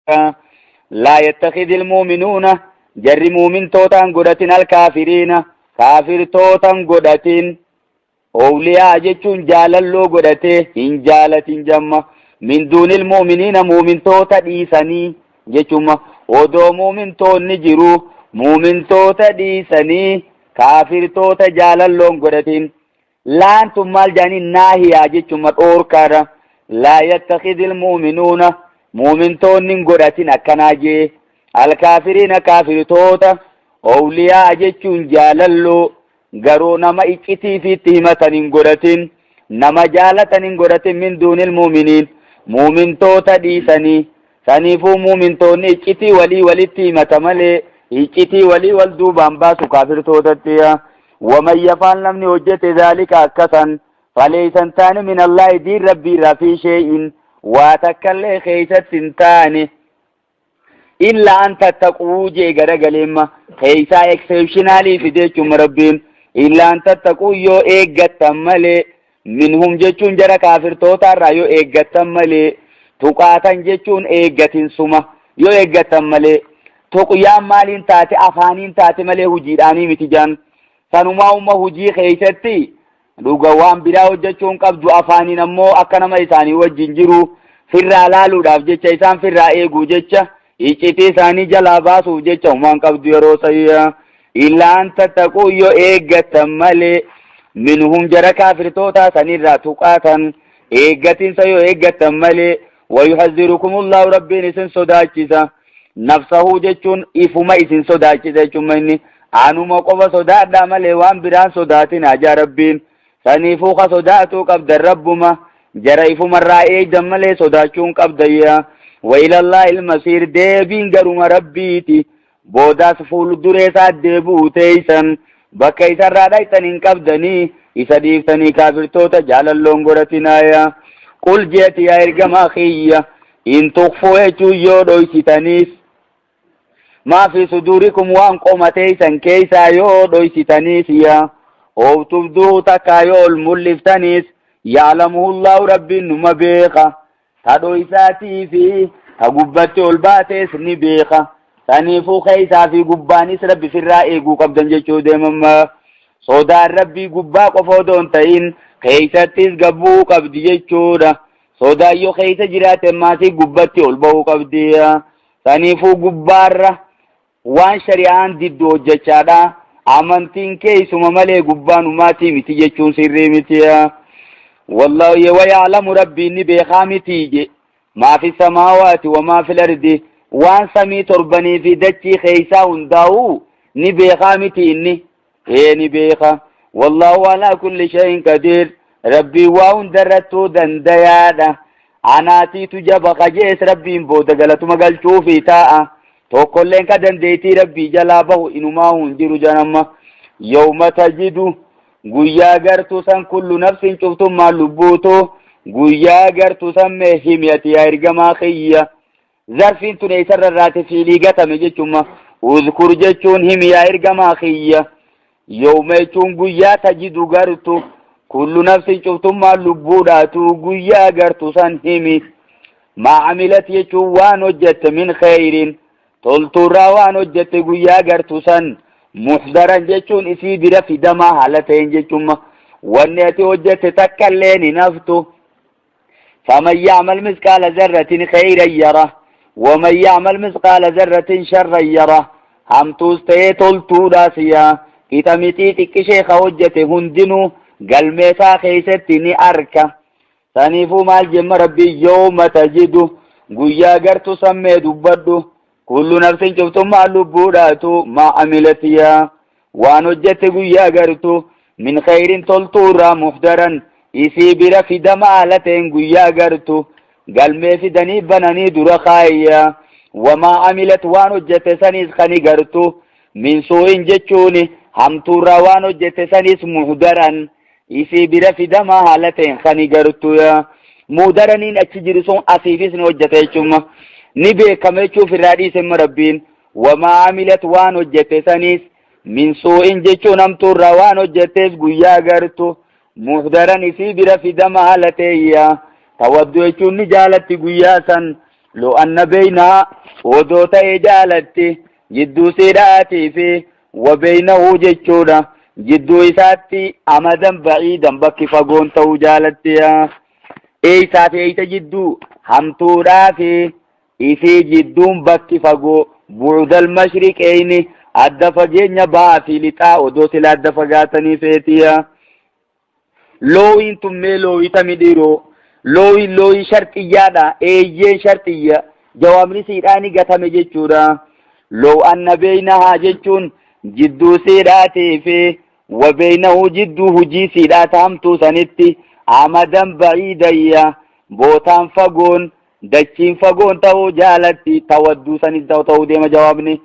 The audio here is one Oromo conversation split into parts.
Laa yattakhidhil mu'minuuna jarri mu'mintootaan godhatin alkaafiriina kaafirtootan godhatin owliyaa jechuun jaalalloo godhatee hin jaalatin jamma min duunil mu'miniina mu'mintoota dhiisanii jechuma odoo mu'mintoonni jiru mu'mintoota dhiisanii kaafirtoota jaalalloon godhatin. Laan tun maal jedhanii naahiyaa jechuma dhoorkaadha. Laa yattakhidhil mu'minuuna mu'mintoonni hin godhatin akkanaa jee. Alkaafiriina kaafirtoota owliyaa jechuun jaalalloo garuu nama iccitii fi itti himatan hin godhatin nama jaalatan hin godhatin min duunil mu'miniin mu'mintoota dhiisanii saniifuu mu'mintoonni iccitii walii walitti himata malee iccitii walii wal duubaan baasu kaafirtootatti. Waman yafaal namni hojjete zaalika akkasan faleeysa hin taane min Allaahi diin Rabbii irraa fi shee'in waa takkallee keeysatti hin taane illaa an tattaquu jee garagaleemma keeysaa exceptionaalii fide jechuun Rabbiin illaa an tattaquu yoo eeggattan malee minhum jechuun jara kaafirtootaa irraa yoo eeggattan malee tuqaatan jechuun eeggatinsuma yoo eeggattan malee tuqyaan maaliin taate afaaniin taate malee hujiidhaanii miti jaan sanumaa umma hujii keessatti dhuga waan biraa hojjechuu hin qabdu afaaniin ammoo akka nama isaanii wajjin jiru firraa laaluudhaaf jecha isaan firraa eeguu jecha iccitii isaanii jalaa baasuuf jecha humaan qabdu yeroo sayya illaa an tattaquu yoo eeggattan malee minhum jara kaafirtootaa sanirraa tuqaatan eeggatinsa yoo eeggattan malee wayuhazzirukumullahu rabbiin isin sodaachisa nafsahuu jechuun ifuma isin sodaachisa jechuun inni anuma qofa sodaadhaa malee waan biraan sodaatin ajaa rabbiin Saniifuu ka sodaatuu qabdan Rabbuma, jara ifumarraa eeydan malee sodaachuu hin qabdayya. Wa ilallaahil masiir deebiin garuma Rabbiiti. Boodaas fuulduree isaa deebi'uu teeysan. Bakka isarraa dhayxan hin qabdanii isa dhiiftanii kaafirtoota jaalalloon godhatinaaya. Qul jeeti yaa ergamaa kiyya in tukfuu jechuun yoo dhoysitaniis maa fi suduurikum waan qoma teeysan keeysaa yoo dhoysitaniis ya oow tubduu takkaa yoo ol mul'iftaniis ya'lamuhullaahu rabbiin numa beeka ta dhoysaatii fi ta gubbatti ol baatees ni beeka saniifuu keeysaa fi gubbaanis rabbi firraa eeguu qabdan jechuu deemamma sodaan rabbii gubbaa qofa odoo hin ta'in keeysattis gabbuu qabdi jechuudha sodaan yoo keeysa jiraate maasii gubbatti ol ba'uu qabdi. Saniifuu gubbaarra waan shari'aan diddu hojjechaadha. Amantiin keessuma malee gubbaan umaatii miti jechuun sirrii miti. Wallaahi wa ya'lamu rabbiin ni beekaa miti je. Maa fi samaawaati wa maa fil ardi waan samii torbanii fi dachii keessaa hundaa'u ni beekaa miti inni. Ee ni beeka. Wallaahu alaa kulli shay'in qadiir. Rabbiin waa hundarrattuu dandayaadha. Anaatiitu jaba kajees Rabbiin booda galatuma galchuufi taa'a. Tokkolleen ka dandeettii Rabbii jalaa bahu inumaa hin jiru janamma. Yawma tajidu guyyaa gartuu san kullu nafsin cuftummaan lubbuutu guyyaa gartuu san mee himi ati yaa ergamaa kiyya. Zarfiin tun eessarra irraati fiilii gatame jechuma. Uzkur jechuun himi yaa ergamaa kiyya. Yawma jechuun guyyaa tajidu gartu. Kullu nafsin cuftummaan lubbuudhaatu guyyaa gartu san himi. Maa amilat jechuun waan hojjette min kheyrin. Toltuurraa waan hojjette guyyaa gartu san. Muhdaran jechuun isii bira fidamaa haala ta'een jechuma. Wanni ati hojjette takka illeen hin haftu. Faman ya'mal misqaala zarratin kheyran yara. Waman ya'mal misqaala zarratin sharran yara. Hamtuus ta'ee toltuudhaas yaa qixa mixii xiqqishee ka hojjete hundinuu galmeesaa keessatti ni arka. Saniifuu maal jemma rabbii yawma tajidu guyyaa gartu sammee dubbadhu kullu nafsin cuftummaa lubbuudhaatu maa amilat yaa waan hojjette guyyaa gartu min khayrin toltuurraa muhdaran isii bira fidama haala ta'een guyyaa gartu galmee fidanii bananii dura kaayya wamaa amilat waan hojjette saniis kani gartu min suu'in jechuun hamtuurraa waan hojjette saniis muhdaran isii bira fidamaa haala ta'een kani gartu yaa muhdaraniin achi jiru sun asiifis ni hojjete jechuun ni beekama jechuuf irraa dhiisemma rabbiin wamaa amilat waan hojjette saniis min suu'in jechuun hamtuurraa waan hojjettees guyyaa gartu muhdaran isii bira fidama haala ta'eeyya tawaddu jechuun ni jaalatti guyyaa san Loo anna beeynaa odoo ta'e jaalatti jidduu siidhaatii fi wa beeynahuu jechuudha. Jidduu isaatti amadan ba'iidan bakki fagoon ta'uu jaalatti. Eeysaa fi eeysa jidduu hamtuudhaa fi isii jidduun bakki fagoo bu'udal mashriqeeyni adda fageenya ba'aa fi lixaa odoo sila adda fagaatanii feetiya. Loowiin tun mee loowii tami dhiiroo? Loowiin loowii sharxiyyaadha. Eeyyeen sharxiyya. Jawaabni siidhaa ni gatame jechuudha. Loow anna beeynahaa jechuun jidduu siidhaatii fi wa beeynahu jidduu hujii siidhaa taamtuu sanitti amadan ba'iidayya bootaan fagoon dachiin fagoon ta'uu jaalatti tawadduu sanis ta'uu deema jawaabni.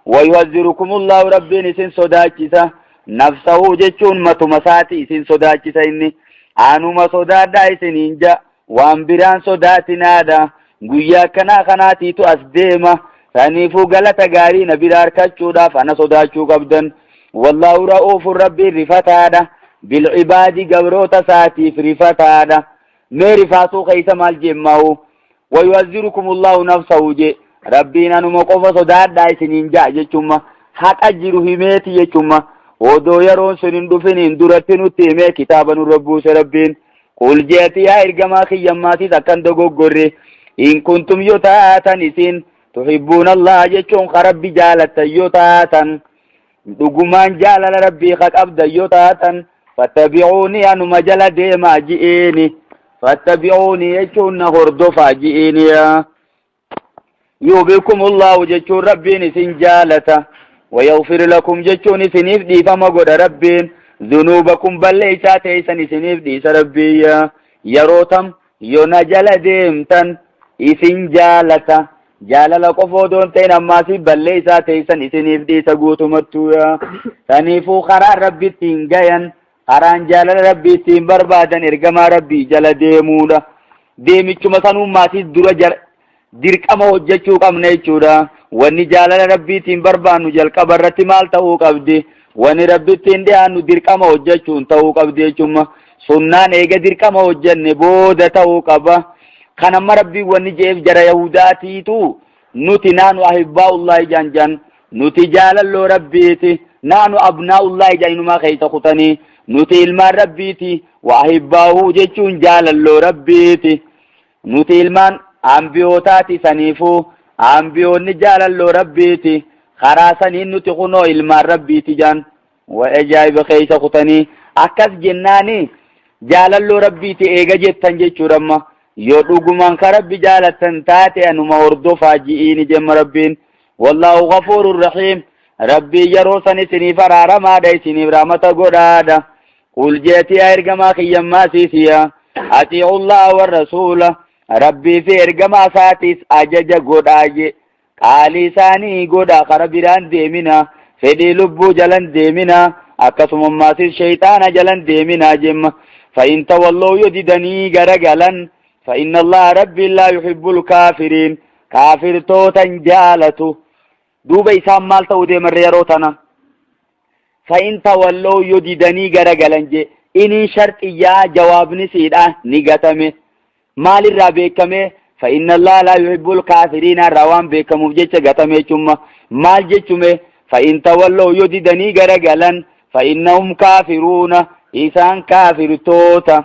Wayuhazzirukumullahu rabbiin isin sodaachisa. Nafsahu jechuun matuma isaati isin sodaachisa inni. Anuma sodaadhaa isiniin ja waan biraan sodaatinaadha. Guyyaa akkanaa kanaatiitu as deema. Saniifuu galata gaarii na bira harkachuudhaaf ana sodaachuu qabdan. Wallaahu ra'uufun rabbiin rifataadha. Bilcibaadi gabroota isaatiif rifataadha. Mee rifaasuu keessa maal jeemmaa'u? Wayuhazzirukumullahu nafsahu je rabbiin anuma qofa sodaadhaa isiniin ja'a jechumma haqa jiru himeeti jechumma odoo yeroon sun hin dhufiniin duratti nutti himee kitaaba nurra buuse rabbiin qul jeeti yaa ergamaa kiyyammaatiis akkan dogoggorre in kuntum yoo taatan isin tuhibbuun Allah jechuun ka rabbi jaalattan yoo taatan dhugumaan jaalala rabbii ka qabdan yoo taatan fattabi'uuni anuma jala deemaa ji'iini fattabi'uuni jechuun na hordofaa ji'iini yuhbibkumullahu jechuun rabbiin isin jaalata wayaghfir lakum jechuun isiniif dhiifama godha rabbiin zunuubakum balleeysaa teeysan isiniif dhiisa rabbiin yeroo tam yoo na jala deemtan isin jaalata jaalala qofa odoo hin ta'in ammaasii balleessaa teessan isiniif dhiisa guutumattuu yaa saniifuu karaan rabbi ittiin gayan karaan jaalala rabbi ittiin barbaadan ergamaa rabbii jala deemuudha deemichuma sanuummaasiis dura jala dirqama hojjechuu qabna jechuudha wanni jaalala rabbii ittiin barbaannu jalqaba irratti maal ta'uu qabdi wanni rabbi ittiin dhiyaannu dirqama hojjechuun ta'uu qabdi jechuudha sunnaan eega dirqama hojjenne booda ta'uu qaba kan amma rabbiin wanni je'eef jara yahudaatiitu nuti naanu ahibbaa'ullaahi jaan jaan nuti jaalalloo rabbiiti naanu abnaa'ullaahi jaan inumaa keessa kutanii nuti ilmaan rabbiiti wa ahibbaa'uu jechuun jaalalloo rabbiiti nuti ilmaan ambiyootaati saniifuu ambiyoonni jaalalloo rabbiiti karaa saniin nuti kunoo ilmaan rabbiiti jaan Wa ajaa'iba keessa kutanii akkas jennaani jaalalloo rabbiiti eega jettan jechuudha amma yoo dhugumaan ka rabbi jaalattan taate anuma hordofaa ji'iini jemma rabbiin wallaahu ghafuurun rahiim rabbii yeroo san isiniif araaramaadha isiniif rahmata godhaadha qul jeeti yaa ergamaa kiyyammaa siisiya atii'ullaha warrasuula rabbii fi ergamaa isaatiis ajaja godhaa je Qaalii isaanii godhaa kara biraan deemina fedhii lubbuu jalan deemina akkasuma ammaasis sheyxaana jalan deemina jemma fa'in tawalloo yoo didanii garagalan fa'inna allaha rabbiin laa yuhibbul kaafiriin kaafirtoota hin jaalatu duuba isaan maal ta'uu deemarre yeroo tana fa'in tawalloo yoo didanii garagalan je inin sharxiyyaa jawaabni siidha ni gatame Maalirraa beekame? Fa inna Allaha laa yuhibbul kaafiriina irraa waan beekamuuf jecha gatame jechumma. Maal jechume? Fa in tawallaw yoo didanii garagalan fa innahum kaafiruuna isaan kaafirtoota.